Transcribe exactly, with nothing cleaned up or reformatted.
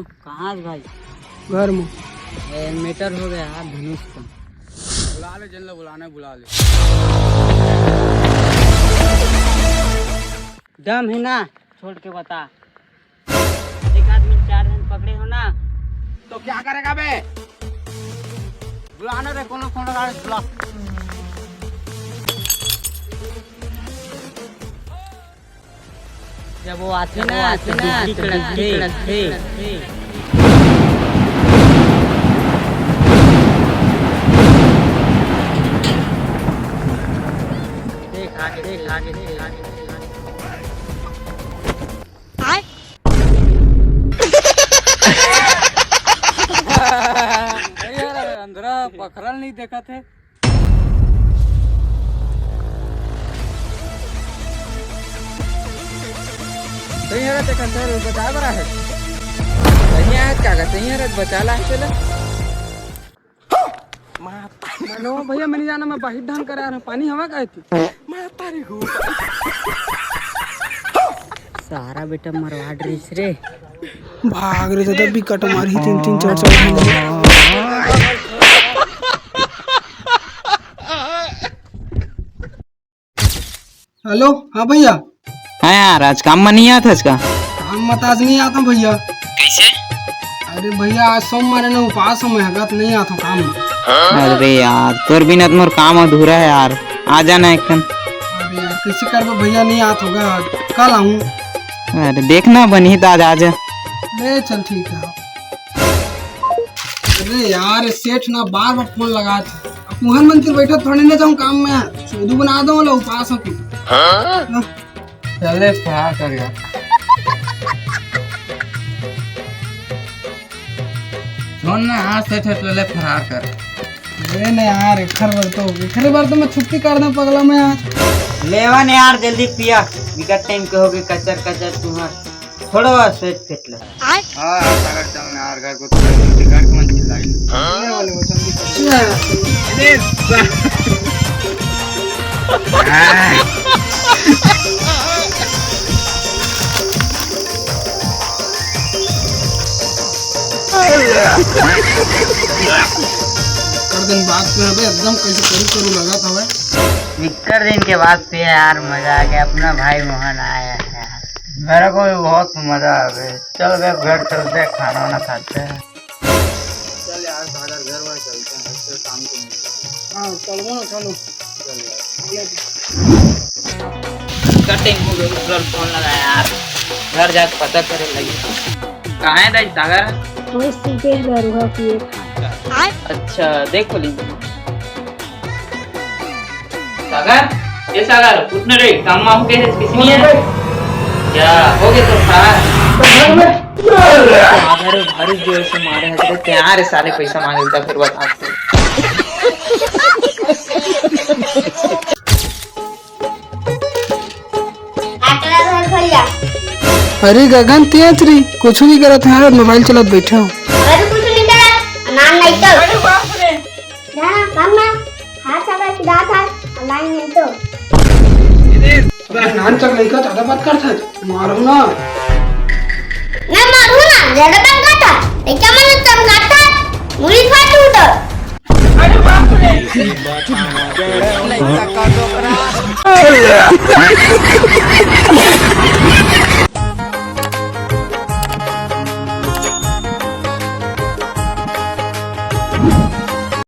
कहाँ है भाई? घर में। ए, matter हो गया यार धनुष का। बुला ले, जिन ला बुलाना है, बुला ले। दम है ना, छोड़ के बता। एक आदमी चार जन पकड़े हो ना। तो क्या करेगा बे? बुलाना रे, कौन फोन लगा रहे, बुला। जब वो आथे ना, आथे ना, बिजली कड़कथे। देख आगे, देख आगे, देख आगे, देख आगे। आय। अंधरा पखरल नहीं देखा थे। सही है रे, तेकर सर बताए बर आहे। सही है का, सही है रे, बचा ला चले। माता रे। नो भैया, मैं नहीं जाना, मैं बाहिर धान करा रहा हूँ, पानी हवा का है? माता रे हो। सारा बेटा मरवा डरिस रे। भाग रे दादा, बिकट मारही, तीन तीन चार चार। हेलो, हाँ भैया। हाँ यार, आज काम में नहीं आत हस का? काम में तो आज नहीं आता भैया। कैसे? अरे भैया, आज सोमवार है ना, उपास हूँ मैं, हगत नहीं आता काम में। अरे यार, तोर बिना तो मोर काम अधूरा है यार, आ जाना एक दिन। अरे यार, कैसे करबो भैया, नहीं आत होगा, कल आऊँ। अरे देखना बनी तो आज आ जा। ले चल, ठीक है। अरे यार, सेठ ना बार बार फोन लगा थे। अब मुहन मंत्री बैठा थोड़े ना जाऊँ काम में, चोदू बना दो, लो उपास हो तू। हाँ? चले फरार कर यार। सुन ना, आज से ठेठ ले फरार कर। अरे ना यार, एखर बार तो, एखर बार तो मैं छुट्टी कर दूं पगला मैं आज। लेवा ने यार, जल्दी पिया, बिकट टाइम के होगे कचर कचर तुम्हार। थोड़ा बस पेट फेट ले। हाँ, सागर चल ना यार, घर को तो घर को मन चिल्लाई। अरे, कर दिन बात में अबे एकदम कैसे करू करू लगा था भाई। इक्कर दिन के बाद पे यार मजा आ गया, अपना भाई मोहन आया है यार। मेरे को भी बहुत मजा आ गया। चल बे घर चलते हैं, खाना वाना खाते हैं। चल यार सागर, घर वर चलते हैं, फिर शाम को मिलते हैं। हाँ, चलो ना, चलो। चल यार। कटिंग हो गई, उधर फोन लगा यार, घर जाके पता करे लगी। कहाँ है दाई सागर? वो सीधे गरुआ की एक हाथ। अच्छा, देखो ली। सागर, ए सागर, उठ न रे, काम में हो गए है, किसी नहीं है? क्या हो गया तो सागर? सागर भारी जोर से मारे हैं, तेरे तैयार है सारे पैसा मांगे, उल्टा फिर बता। अरे गगन, तेज री, कुछ नहीं करत है, मोबाइल चलत बैठा हूँ। अरे कुछ नहीं करत, नाम नहीं तो। अरे बाप रे। ना, मम्मा, हाथ सागर की बात है, online नहीं तो। अरे नान चक लइका ज्यादा बात करत है, मारू ना। मैं मारू ना, ज्यादा बात करत है, लइका मन चमकात है, मुड़ी फाट उठो। अरे बाप रे।